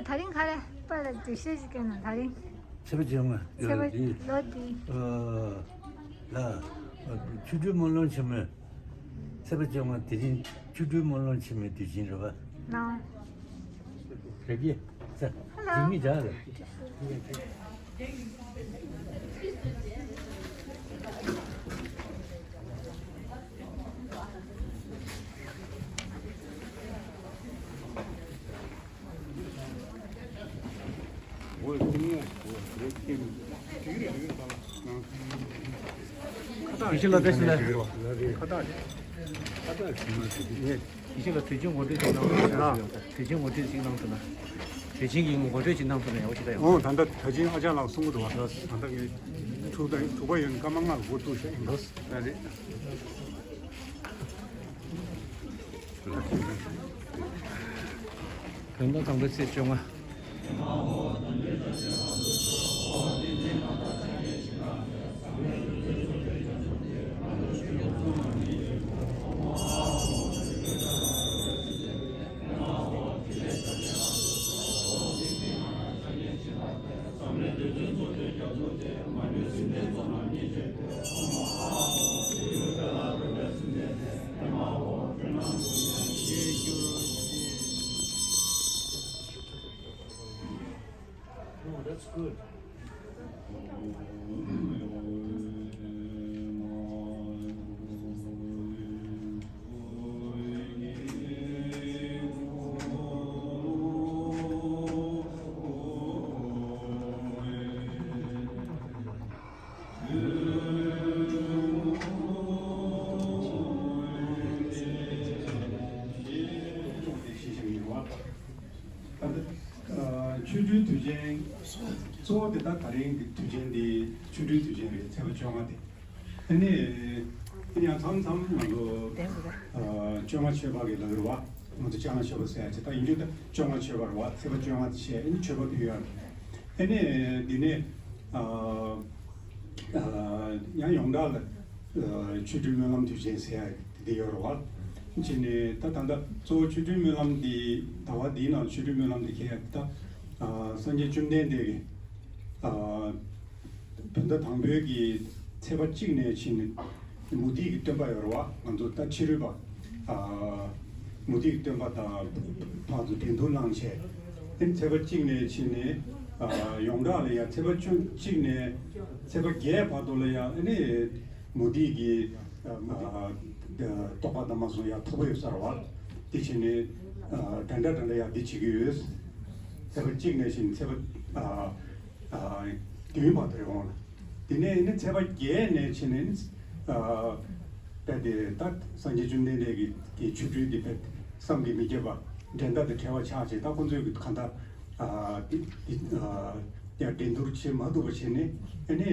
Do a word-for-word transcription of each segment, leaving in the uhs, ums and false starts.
ད་རིང་ག་རེ་པཱ་ལགས་འགྲེལ་བཤད་ཅིག་སྐྱོན་ན། ད་རིང་ཚེས་པ་བཅོ་ལྔ་ཚེས་པ་འདི་ལོ་འདི། ཨ་ལ་ཆོ་འཕྲུལ་སྨོན་ལམ་ཆེན་མོའི་ཚེས་པ་བཅོ་ལྔ་དེ་རིང་ཆོ་འཕྲུལ་སྨོན་ལམ་ཆེན་མོའི་དུས་ཆེན་རེད་པ། ལགས། རེད་ཀྱི། ས་ཧ་ལོ། འཇིགས་མེད་བྱ་རེད། ཡེ་ཤེས་ལགས་བཀྲ་ཤིས་བདེ་ལེགས། ཁ་བཏགས་རེད། ཁ་བཏགས་རེད། ཁ་བཏགས་རེད། ཡེ་ཤེས་ལགས་དུས་ཆེན་ངོ་སྤྲོད་ཅིག་གནང་སོང་ན། དུས་ཆེན་ངོ་སྤྲོད་ཅིག་གནང་སོང་ན། དུས་ཆེན་གྱི་ངོ་སྤྲོད་ཅིག་གནང་སོང་ན་ཡག་པོ་ཞིག་ད་ཡོང་། ཨོ་ད་ལྟ་དུས་ཆེན་ཨ་ཅག་ལགས་གསུང་གི་འདུག་བ། ད་ལྟ་ངས་ཐུག་ད་ཐུག་པ་ཡོད་ན་སྐར་མ་ལྔ་ལ་འགོ་བཙུགས་ཤག་ཡིན། ད་རེད། བོད་ཟླ་དང་པོའི་ཚེས་བཅོ་ལྔ། No, that's good. ཆོ་འཕྲུལ་དུས་ཆེན་གཙོ་བོ་དེ་ད་ད་རིང་གི་དུས་ཆེན་འདི་ཆོ་འཕྲུལ་དུས་ཆེན་རེད། ཚེས་པ་བཅོ་ལྔ་དེ། ཨ་ནི་ཨ་ནི་ཡང་མཚམས་མཚམས་ང་ཚོ་བཅོ་ལྔ་མཆོད་པ་གི་ལ་རུ་བ་ང་ཚོ་ལྕང་ལ་མཆོད་པ་ཟེར་ཡ་ཅིག་ད་ཡིན་རྒྱུ་ད་བཅོ་ལྔ་མཆོད་པ་རུ་བ་ཚེས་པ་བཅོ་ལྔ་དེ་བྱས་ཨ་ནི་མཆོད་པ་ཕུལ་ཡ་རེད། ཨ་ནི་འདི་ནས་ཡང་ཡོངས་གྲགས་ལ་ཆོ་འཕྲུལ་སྨོན་ལམ་དུས་ཆེན་ཟེར་ཡ་དེ་ཡོད་རེད་བ། བྱས་ནས་ད་ད་ལྟ་གཙོ་བོ་ཆོ་འཕྲུལ་སྨོན་ལམ་འདི་ཟླ་བ་འདིའི་ནང་ཆོ་འཕྲུལ་སྨོན་ལམ་འདི་ཁེལ་ཡ་ད་སངས་རྒྱས་བཅོམ་ལྡན་འདས་ཀྱི་བོད་ཟླ་དང་པོའི་གི་ཚེས་པ་གཅིག་ནས་ཕྱིན་ནས་མུ་སྟེགས་ཀྱི་སྟོན་པ་ཡོད་རེད་བ། ང་ཚོ་ད་ཕྱི་རོལ་པ་མུ་སྟེགས་སྟོན་པ་དང་བར་དུ་འགྲན་བསྡུར་གནང་བྱས། ཨེ་ཚེས་པ་གཅིག་ནས་ཕྱིན་ནས་ཡོངས་གྲགས་ལ་ཡང་ཚེས་པ་བཅུ་གཅིག་ནས་ཚེས་པ་བརྒྱད་བར་དུ་ལ་ཡང་ཨ་ནི་མུ་སྟེགས་ཀྱི་རྟོགས་པ་དང་མ་སོང་ཡང་མཐོ་པོ་ཡོད་ས་རེད་བ། དེ་བྱས་ནས་འདྲ་འདྲ་འདྲ་ལ་ཡང་འདི་བྱེད་ཀྱི་ཡོད། ཚེས་པ་གཅིག་ནས་ཕྱིན་ཚེས་པ་བདུན་བར་དུ་རེད་འོང་ལ། དེ་ནས་ནི་ཚེས་པ་བརྒྱད་ནས་ཕྱིན་ནས་ནི། རྦད་དེ་ད་སངས་རྒྱས་བཅོམ་ལྡན་འདས་ཀྱི་གི་ཆོ་འཕྲུལ་འདི་རྦད་བསམ་གྱིས་མི་ཁྱབ་པ་འགྲན་ཟླ་དང་བྲལ་བ་ཆགས་བྱས། ད་ཁོང་ཚོས་གི་གང་ལྟར་འདི་འདི་ཡང་འགྲན་བསྡུར་བྱེད་མ་ཐུབ་པ་བྱས་ནས་ཨ་ནི་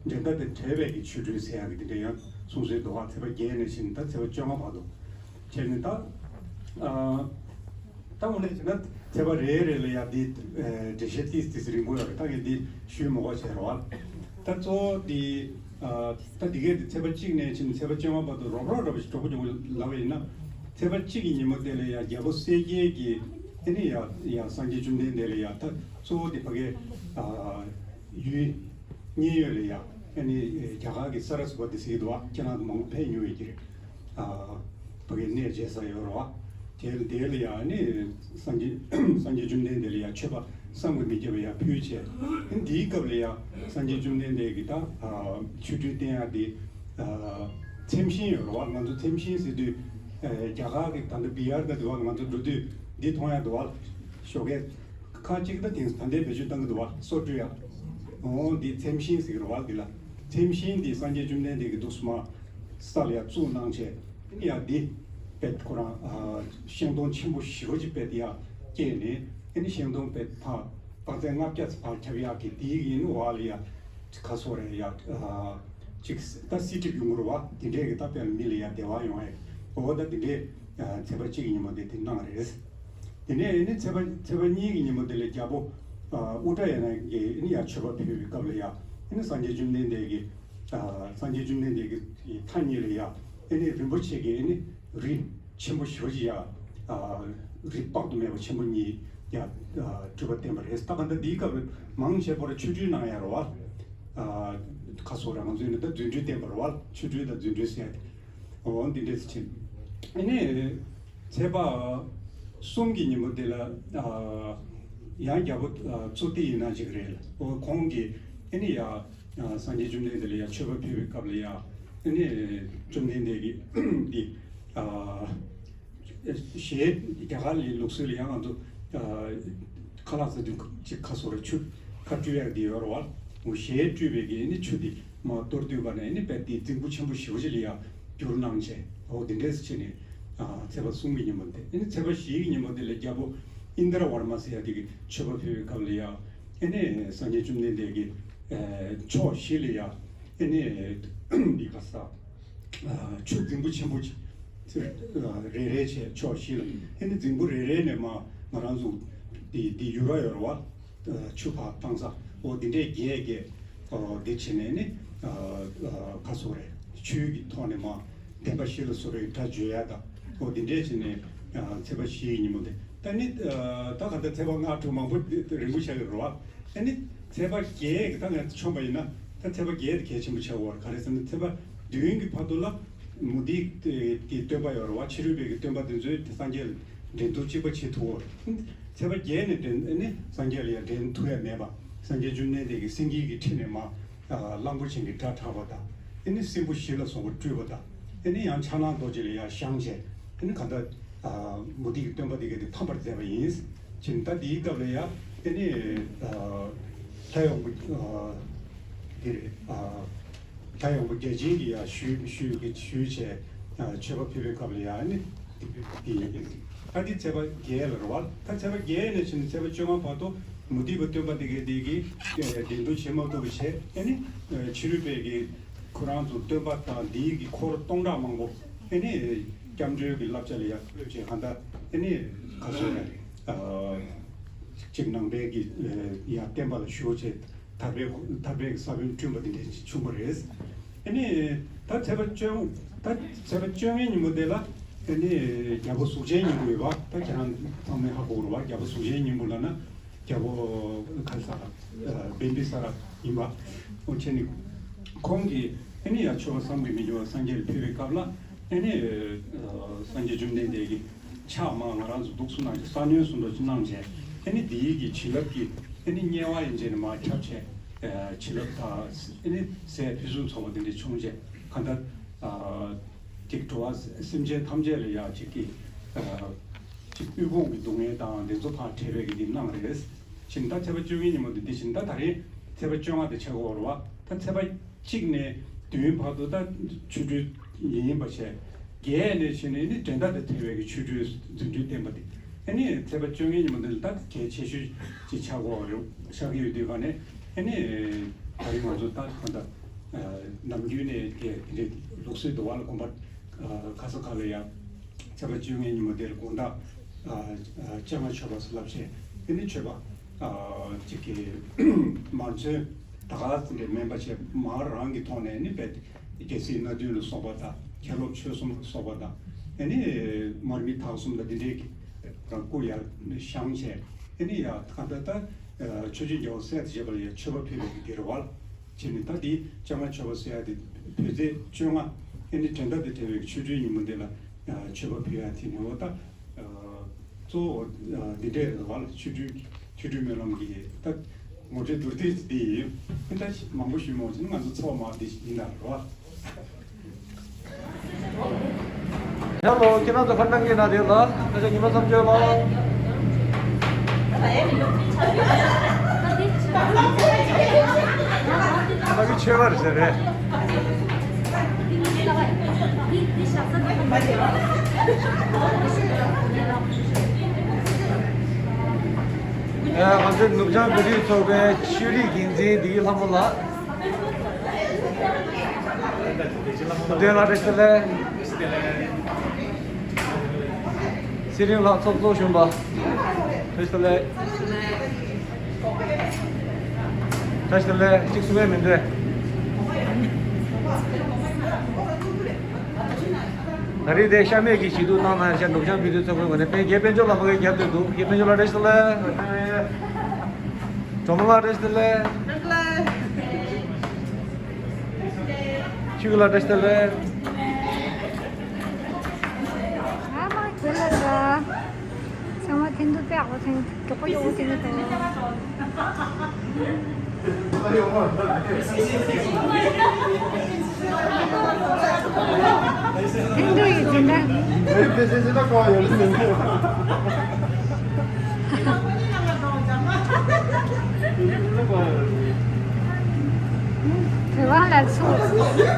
འགྲན་ཟླ་དང་བྲལ་བའི་གི་ཆོ་འཕྲུལ་ཟེར་ཡག་གི་འདི་འདྲ་ཡང་གསུངས་སྲོལ་འདུག་བ། ཚེས་པ་བརྒྱད་ནས་ཕྱིན་ད་ཚེས་པ་བཅོ་ལྔ་བར་དུ། བྱས་ནས་ད། ད་འོ་ནས་བྱས་ན་ཚེས་པ་རེ་རེ་ལ་ཡང་འདི་འགྲེལ་བཤད་ཏིས་ཏིས་རིང་པོ་ཡོད་རེད། ད་ངས་འདི་ཞུས་མ་དགོས་བྱས་རེད་བ། ད་གཙོ་བོ་འདི་ད་འདི་གས་འདི་ཚེས་པ་གཅིག་ནས་ཕྱིན་ཚེས་པ་བཅོ་ལྔ་བར་དུ་རོབ་རོབ་རོབ་ཞིག་གྲོགས་པོ་ཆུང་ངུ་ལབ་པ་ཡིན་ན། ཚེས་པ་གཅིག་གི་ཉིན་མོ་དེ་ལ་ཡང་རྒྱལ་པོ་གསལ་རྒྱལ་གྱིས་ཨ་ནི་ཡང་ཡང་སངས་རྒྱས་བཅོམ་ལྡན་འདས་ལ་ཡང་ད་གཙོ་བོ་འདི་ཕ་གའི་ཡུལ་མཉན་ཡོད་ལ་ཡང་ཨ་ནི་རྒྱ་གར་གྱི་ས་ར་སུ་པ་དེ་ཟེར་གྱི་འདུག་བ། ཁྱེད་རང་ཚོ་མང་པོ་ཕེབས་མྱོང་ཡོད་ཀྱི་རེད། ཕ་གིའི་གནས་མཇལ་ས་ཡོད་རེད་བ། དེ་དེ་ལ་ཡང་ནི་སངས་རྒྱས་སངས་རྒྱས་བཅོམ་ལྡན་འདས་ལ་ཡང་མཆོད་པ་བསམ་གྱིས་མི་ཁྱབ་པ་ཡང་ཕུལ་བྱས། དེའི་སྐབས་ལ་ཡང་སངས་རྒྱས་བཅོམ་ལྡན་འདས་ཀྱིས་ད་ཆོ་འཕྲུལ་བསྟན་ཡག་དེ་ཚེམས་ཤིང་ཡོད་རེད་བ། ང་ཚོ་ཚེམས་ཤིང་ཟེར་དུས་རྒྱ་གར་གྱི་ད་ལྟ་བི་ཡར་ད་དུ་བ་ང་ཚོ་འགྲོ་དུས་འདི་མཐོང་ཡག་འདུག་བ། ཞོགས་ཀས་ཁ་ཅིག་ད་དེང་ད་ལྟའི་བེད་སྤྱོད་བཏང་གི་འདུག་བ། སོ་བཀྲུ་ཡག་འོ་འདི་ཚེམས་ཤིང་ཟེར་གྱི་རེད་བ་འདི་ལ། ཚེམས་ཤིང་འདི་སངས་རྒྱས་བཅོམ་ལྡན་འདས་ཀྱིས་འདུག་སེ་མར་ས་ལ་ཡར་བཙུགས་གནང་བྱས། ཨ་ནི་ཡར་འདི་དཔེ་ཁོ་རང་ཤིང་སྡོང་ཆེན་པོ་ཞེ་པོ་ཅིག་དཔེ་དེ་ཡར་སྐྱེས་ནས་ཨ་ནི་ཤིང་སྡོང་དཔེ་ཕར་དཔག་ཚད་ལྔ་བརྒྱ་ཙམ་ཕར་ཁྱབ་ཡག་གི་དེའི་གི་ནི་འོག་ལ་ཡར་ག་སོ་རེད་ཡར་ཅིག་ད་བསིལ་གྲིབ་ཡོང་གི་རེད་བ། དེ་འདྲས་ཀྱི་ད་དཔེ་མི་ལ་ཡར་བདེ་བ་ཡོང་ཡས་འོ་ད་དེ་འདྲས་ཚེས་པ་གཅིག་གི་ཉིན་མོ་དེ་དེ་གནང་རེད། དེ་ནས་ཨ་ནི་ཚེས་པ་ཚེས་པ་གཉིས་ཀྱི་ཉིན་མོ་དེ་ལ་རྒྱལ་པོ་ཨུ་ཏྲ་ཡ་ན་གིས་ཨ་ནི་ཡར་མཆོད་པ་ཕུལ་བའི་སྐབས་ལ་ཡར་ཨ་ནི་སངས་རྒྱས་བཅོམ་ལྡན་འདས་ཀྱི་སངས་རྒྱས་བཅོམ་ལྡན་འདས་ཀྱི་མཐའ་གཉིས་ལ་ཡར་ཨ་ནི་རིན་པོ་ཆེ་གི་ཨ་ནི་རི་ཆེན་པོ་ཞེ་པོ་ཅིག་ཡར་རི་དཔག་ཏུ་མེད་པ་ཆེན་པོ་གཉིས་ ཡ་སྤྲུལ་པ་བསྟན་པ་རེད། ད་ག་འདི་འདིའི་སྐབས་མང་ཆེ་བར་ཆོ་འཕྲུལ་གནང་ཡ་རེད་བ། ཁ་སོ་ར་ང་ཚོའི་ནི་ད་རྫུ་འཕྲུལ་བསྟན་པ་རེད་བ། ཆོ་འཕྲུལ་དང་རྫུ་འཕྲུལ་ཟེར་ཡ་དེ། འོ་འདི་འདྲས་ཕྱིན། ཨ་ནི་ཚེས་པ་གསུམ་གྱི་ཉིན་མོ་དེ་ལ་ཡང་རྒྱལ་པོ་ཙུ་ཏི་ཡིན་ན་ཅིག་རེད་ལ། འོ་ཁོང་གིས་ཨ་ནི་ཡ་སངས་རྒྱས་བཅོམ་ལྡན་འདས་ལ་ཡ་མཆོད་པ་ཕུལ་བའི་སྐབས་ལ་ཡ་ཨ་ནི་བཅོམ་ལྡན་འདས་ཀྱིས་འདི། གཞས་རྒྱ་གར་ལ་ལུགས་སྲོལ་ལ་ཡང་ང་ཚོ་ཁ་ལག་ཟ་དུས་ཅིག་ཁ་སོ་ར་ཆུ་ཁ་བཀྲུ་ཡག་དེ་ཡོད་རེད་བ། འོ་གཞས་བཀྲུས་པའི་གི་ནི་ཆུ་དེ་མར་གཏོར་དུས་ག་ནས་ནི་དཔེ་དེ་རྫིང་བུ་ཆེན་པོ་ཞེ་པོ་ཅིག་ལ་ཡང་བསྒྱུར་གནང་བྱས། འོ་དེ་འདྲས་བྱས་ནས་ཚེས་པ་གསུམ་གི་ཉིན་མོ་དེ། ཨ་ནི་ཚེས་པ་བཞི་གི་ཉིན་མོ་དེ་ལ་རྒྱལ་པོ་ཨིནྡྲ་ཝར་མ་ཟེར་ཡ་དེ་གི་མཆོད་པ་ཕུལ་བའི་སྐབས་ལ་ཡང་ཨ་ནི་སངས་རྒྱས་བཅོམ་ལྡན་འདས་ཀྱི་ཕྱོགས་བཞི་ལ་ཡང་ཨ་ནི་འདི་ག་ས། ཆུ་རྫིང་བུ་ཆེན་པོ་ཅིག་རེ་རེ་བྱས་ཕྱོགས་བཞི་ལ། ཨ་ནི་རྫིང་བུ་རེ་རེ་ནས་མར་ང་རང་ཚོ་འདི་འདི་ཡུ་ར་ཡོར་བ་ཆུ་ཕར་བཏང་ས། འོ་འདི་འདྲས་རྒྱས་རྒྱས་འདི་བྱས་ནས་ནི་ཁ་སོ་རེ་ཆུ་གི་ཐོག་ནས་མར་བདེན་པ་བཞི་ལ་སོགས་པའི་སྒྲ་བརྗོད་ཡ་དང་། འོ་འདི་འདྲས་བྱས་ནས་ཚེས་པ་བཞི་ཡི་ཉིན་མོ་དེ། ད་ནི་ད་ག་ད་ཚེས་པ་ལྔ་དྲུག་མང་པོ་རིང་པོ་ཆགས་ཀྱི་རེད་བ། ཨ་ནི་ཚེས་པ་བརྒྱད་ཀྱི་ད་ངས་མཆོད་པ་ཡིན་ན་ད་ཚེས་པ་བརྒྱད་དེ་གལ་ཆེན་པོ་ཆགས་ཡོད་རེད། ག་རེ་ཟེར་ན་ཚེས་པ་བདུན་གྱི་བར་དུ་ལ་མུ་སྟེགས་ཀྱི་སྟོན་པ་ཡོད་རེད་བ། ཕྱི་རོལ་པའི་གི་སྟོན་པ་དེ་ཚོས་དེ་སངས་རྒྱས་ལ་འགྲན་བསྡུར་གཅིག་པ་བྱེད་ཐུབ་ཡོད་རེད། ཚེས་པ་བརྒྱད་ནས་འགྲན་ཨ་ནི་སངས་རྒྱས་ལ་ཡང་འགྲན་ཐུབ་ཡ་མེད་པ། སངས་རྒྱས་བཅོམ་ལྡན་འདས་ཀྱིས་སེང་གེ་གི་ཁྲི་ནས་མར་གླང་པོ་ཆེ་གི་སྒྲ་གྲགས་པ་དང་། ཨ་ནི་སྲིན་པོ་བཞི་ལ་སོགས་པ་བཀྲུས་པ་དང་། ཨ་ནི་ཡང་ཕྱག་ན་རྡོ་རྗེ་ལ་ཡང་བཞེངས་བྱས། ཨ་ནི་ག་ད་མུ་སྟེགས་ཀྱི་སྟོན་པ་དེ་ག་དེ་ཕམ་པར་མཛད་པ་ཡིན། ཅིང་ད་དེའི་སྐབས་ལ་ཡང་ཨ་ནི་ལྷ་ཡོང་པོ་དེ་རེད། ལྷ་ཡོང་པོ་བརྒྱ་བྱིན་གྱིས་ཡང་ཞུས་ཞུས་ཀྱི་ཞུས་བྱས་མཆོད་པ་ཕུལ་བའི་སྐབས་ལ་ཡང་ཨ་ནི་དེ་ཡིན། ད་འདི་ཚེས་པ་བརྒྱད་ལ་རེད་བ། ད་ཚེས་པ་བརྒྱད་ནས་བྱས་ནས་ཚེས་པ་བཅོ་ལྔ་བར་དུ་མུ་སྟེགས་པ་སྟོན་པ་དེ་གའི་དེ་གིས་འགྲན་བསྡུར་བྱེད་མ་ཐུབ་པ་བྱས། ཨ་ནི་ཕྱི་རོལ་པའི་གི་ཁོ་རང་ཚོ་སྟོན་པ་དང་འདིའི་གི་འཁོར་སྟོང་ཕྲག་མང་པོ་ཨ་ནི་སྐྱབས་འགྲོའི་གི་བསླབ་བྱ་ལ་ཡར་བཀོད་བྱས། གང་ལྟར་ཨ་ནི་ག་ཚོད་ཅིག་ནང་པའི་གི་ཡར་བསྟན་པ་ལ་ཞུགས་བྱས། ཐར་པའི་ཐར་པའི་གི་ས་བོན་བསྐྲུན་པ་འདི་འདྲ་བྱུང་བ་རེད། ཨ་ནི་ད་ཚེས་པ་བཅོ་ད་ཚེས་པ་བཅོ་ལྔའི་ཉིན་མོ་དེ་ལ་ཨ་ནི་རྒྱལ་པོ་གཟུགས་ཅན་སྙིང་པོ་ཡོད་པ། ད་ཁྱེད་རང་ཚང་མས་ཧ་གོ་གི་རེད་བ། རྒྱལ་པོ་གཟུགས་ཅན་སྙིང་པོ་ལབ་ན་རྒྱལ་པོ་ག་རེ་ཟེར་བ་བིམ་བི་ས་ར་ཡིན་པ། འོ་བྱས་ནས་ཁོང་གིས་ཨ་ནི་ཡང་མཆོད་པ་བསམ་གྱིས་མི་འགྱུར་བ་སངས་རྒྱས་ལ་ཕུལ་བའི་སྐབས་ལ། ཨ་ནི་སངས་རྒྱས་བཅོམ་ལྡན་འདས་ཀྱིས་ཕྱག་མར་ང་རང་ཚོ་འདུག་སེ་གནང་བྱས། ས་གནོན་བཟོ་འདྲ་ཅིག་གནང་བྱས། ཨ་ནི་འདིའི་གི་བྱིན་རླབས་ཀྱིས་ཨ་ནི་དམྱལ་བ་ཡན་ཆད་ནས་མར་ཁྱབ་བྱས། བྱིན་རླབས་དང་ཨ་ནི་ཟས་ཕུན་སུམ་ཚོགས་པ་འདི་འདྲ་བྱུང་བྱས། གང་ལྟར་ཅིག་འགྲོ་བ་སེམས་ཅན་ཐམས་ཅད་ལ་ཡང་ཅིག་གི་ཅིག་དབུལ་ཕོངས་ཀྱི་སྡུག་བསྔལ་དང་འདི་ཚོ་ཕར་བྲལ་བའི་གི་འདི་གནང་རེད། ཕྱིན་ད་ཚེས་པ་བཅོ་ལྔའི་ཉིན་མོ་འདི་འདི་བཞིན་ད་ད་རེས་ཚེས་པ་བཅོ་ལྔ་དེ་ཆགས་ཀྱི་ཡོད་རེད་བ། ད་ཚེས་པ་གཅིག་ནས་བདུན་བར་དུ་ད་ཆོ་འཕྲུལ་ཡིན་པ་བྱས། བརྒྱད་ནས་བྱས་ནས་ནི་འགྲན་ཟླ་དང་བྲལ་བའི་གི་ཆོ་འཕྲུལ་རྫུ་འཕྲུལ་བསྟན་པ་དེ། ཨ་ནི་ཚེས་པ་བཅོ་ལྔའི་ཉིན་མོ་འདི་ལ་ད་གལ་ཆེ་ཤོས་ཅིག་ཆགས་ཀྱི་ཡོད་རེད། ཆགས་ཀྱི་ཡོད་དུས་ག་ནས་ཨ་ནི་ད་རེས་ང་ཚོ་ད་གང་ལྟར་ནམ་རྒྱུན་ནས་དེ་དེ་འདྲའི་ལུགས་སྲོལ་འདུག་བ་ལ། དགོན་པ་ག་ས་ག་ལ་ཡང་ཚེས་པ་བཅོ་ལྔའི་ཉིན་མོ་དེར་དགོང་དག་སྤྱན་སྔ་མཆོད་པ་སུ་ལབ་བྱས། དེ་ནི་མཆོད་པ་གཅིག་གི་མར་ཚོན་ད་ག་ཙམ་རེ་མིན་པ་བྱས། མར་རང་གི་ཐོག་ནས་ནི་རྦད་དེ་རྒྱལ་སྲིད་སྣ་བདུན་ལ་སོགས་པ་དང་། མཁན་སློབ་ཆོས་གསུམ་ལ་སོགས་པ་དང་། དེ་ནི་མར་མི་དྭགས་གསུམ་དང་འདི་འདྲའི་གི་རང་སྐུ་ཡར་བཞེངས་བྱས། དེ་ནི་ཡང་གང་ལྟར་ད་ཆོས་རྗེ་རྒྱལ་བ་སྲས་དང་བཅས་པ་ལ་ཡང་མཆོད་པ་ཕུལ་བའི་གི་འདི་རེད་བ། བྱས་ནས་ད་འདི་སྤྱན་སྔ་མཆོད་པ་ཟེར་ཡ་དེ་བོད་ཚེས་བཅོ་ལྔ་ཨ་ནི་འགྲན་ཟླ་དང་བྲལ་བའི་ཆོ་འཕྲུལ་ཉིན་མོ་འདི་ལ་མཆོད་པ་ཕུལ་ཡ་དེ་ནི། འོ་ད་གཙོ་བོ་འདི་འདྲས་རེད་བ་ལ། ཆོ་འཕྲུལ་ཆོ་འཕྲུལ་སྨོན་ལམ་གྱི་ད་ངོ་སྤྲོད་མདོར་བསྡུས་འདི་ཡིན། ཨ་ད་མང་པོ་ཞུས་མ་བྱུང་། ང་ཚོ་ཚོགས་མ་འདི་ཡིན་ད་རེད་བ། ཧེ་ལོ། ཁྱེད་རང་ཚོ་ཁ་ནང་གི་ན་དེ་ལ་ད་ཆ་ཉི་མ་མཚམས་སྦྱོར་ལ། ད་གི་ཆེ་བར་ཟེར་རེད། ཨ། ང་ཚོའི་ནུབ་བྱང་བོད་རིགས་ཚོགས་པའི་ཆོས་རིག་འགན་འཛིན་བདེ་སྐྱིད་ལྷ་མོ་ལགས། བདེ་ལ་བཀྲ་ཤིས་བདེ་ལེགས། ཚེ་རིང་ལགས་ཚོགས་གཙོ་གཞོན་པ། བཀྲ་ཤིས་བདེ་ལེགས། བཀྲ་ཤིས་བདེ་ལེགས། གཅིག་གསུང་ཡས་མི་འདུག་ད་རེས་དེ་ཤ་མེད་ཀྱི་བྱིས་དུས་གནང་ན་ཤ་ནུབ་བྱང་བོད་དུས་ཚོགས་པའི་ངོས་ནས་དཔེ་དགེ་དཔལ་འབྱོར་ལ་མ་གི་རྒྱབ་སྟེ་འདུག་དགེ་དཔལ་འབྱོར་ལ་བཀྲ་ཤིས་བདེ་ལེགས། གྲོ་མོ་ལ་བཀྲ་ཤིས་བདེ་ལེགས། ཆུ་གི་ལ་བཀྲ་ཤིས་བདེ་ལེགས། ཨ་མ་ཁྱོད་ལ་ར། ཚང་མ་འཐེན་དུ་དཔེ་ཡག་པོ་འཐེན། མགྱོགས་པོ་མགྱོགས་པོ་འཐེན་གི་འདུག་འཐེན་འདུག་ཡིན་ཟིན་ད། བོད་དབང་ལ་ཚུགས།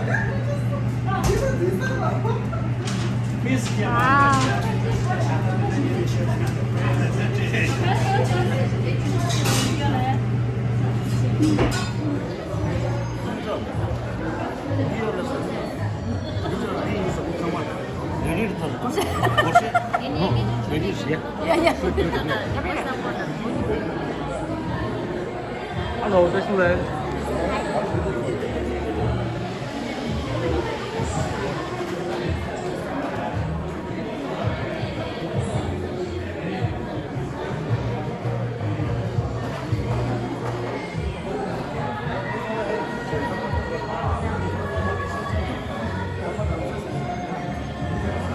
Hello, this is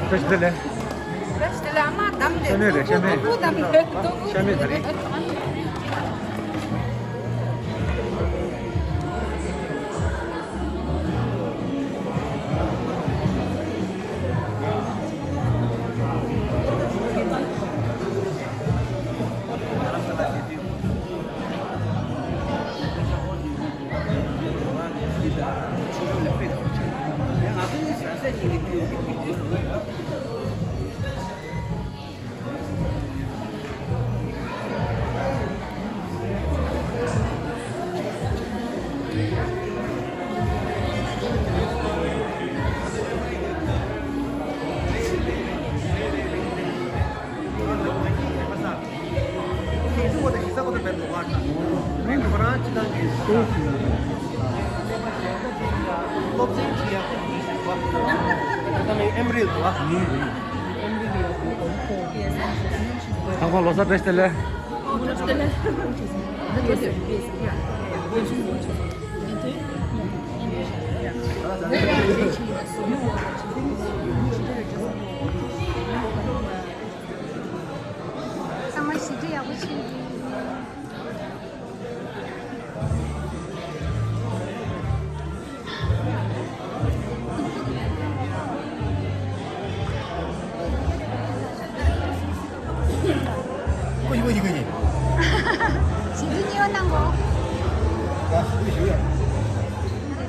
བཀྲ་ཤིས་བདེ་ལེགས། བཀྲ་ཤིས་བདེ་ལེགས། ཨ་མ་བདམས་ཏེ། ཤ་མེད་རེད། ཤ་མེད། སྡུག་པོ་བདམས་ཏེ། སྡུག་པོ་ཤ་མེད་ད་རེད། ཚང་མ་ལོ་གསར་བཀྲ་ཤིས་བདེ་ལེགས། ཚང་མ་ཞི་བདེ་ཡག་པོ་བྱེད་ཀྱི། ཞི་བདེ་གཉིས་པ་གནང་གོ།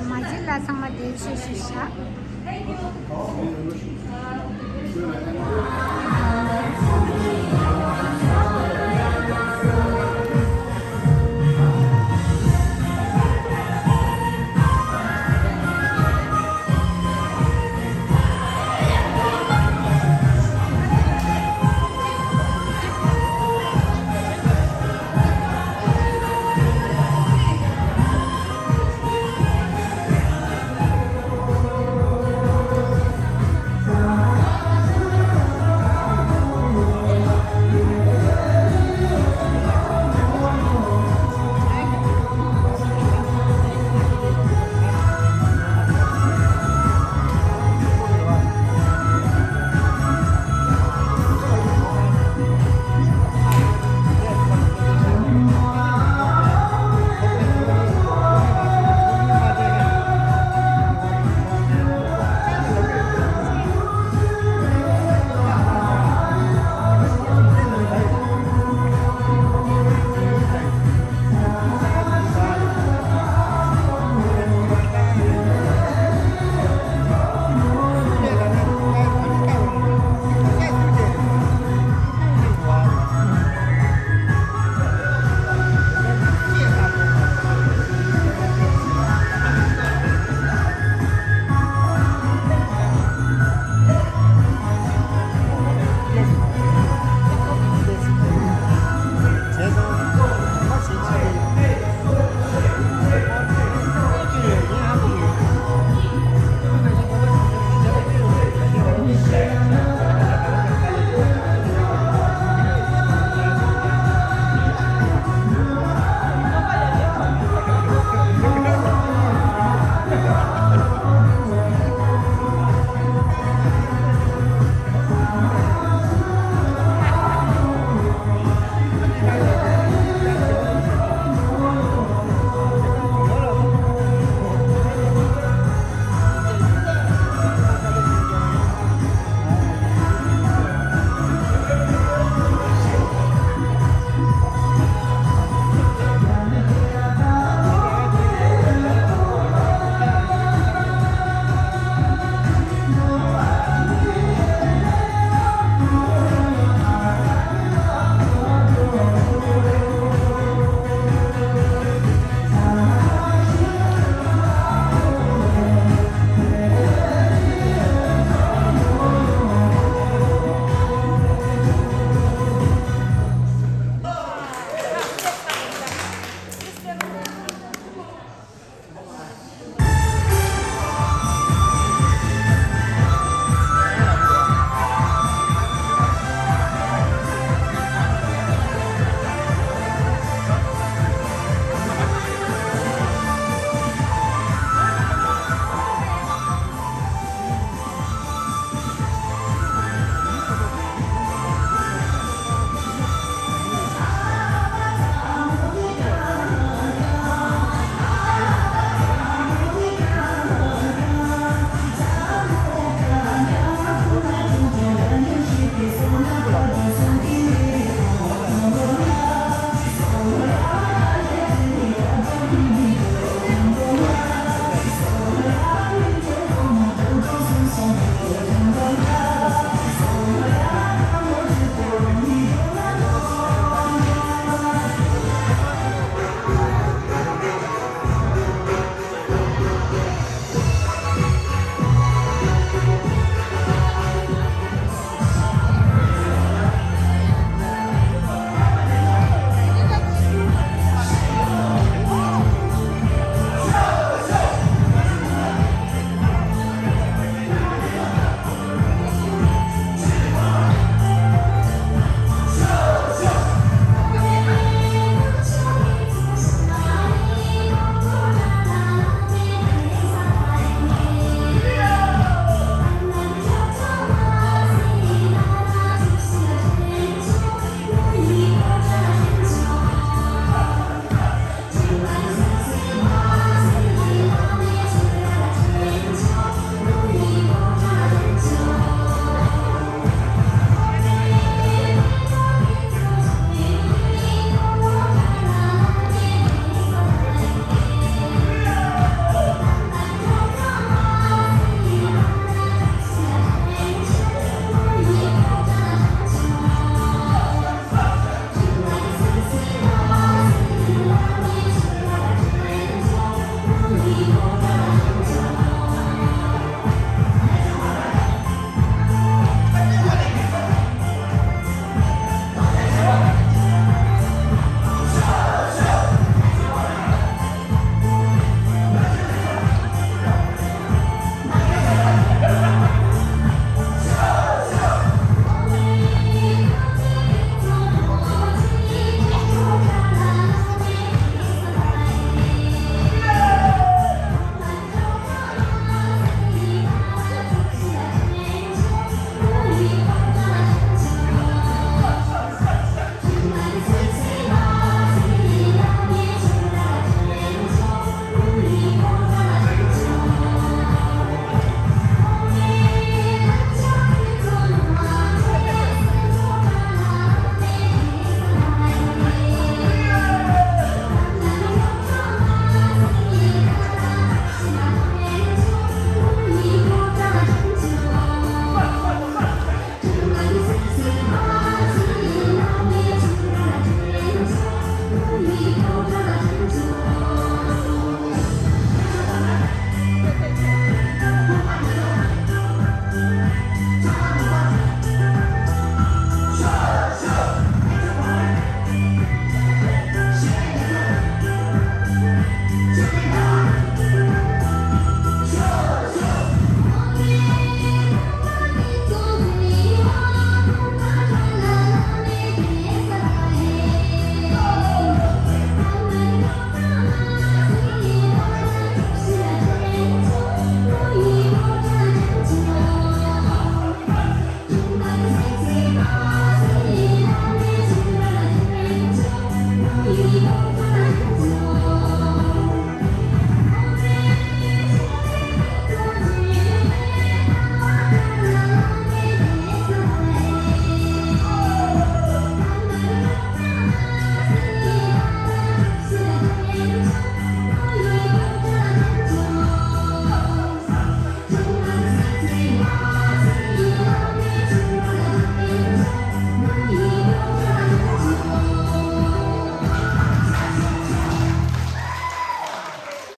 མ་བྱེད་ལ་ཚང་མ་བདེ་ཆེ་ཞུ་ཤག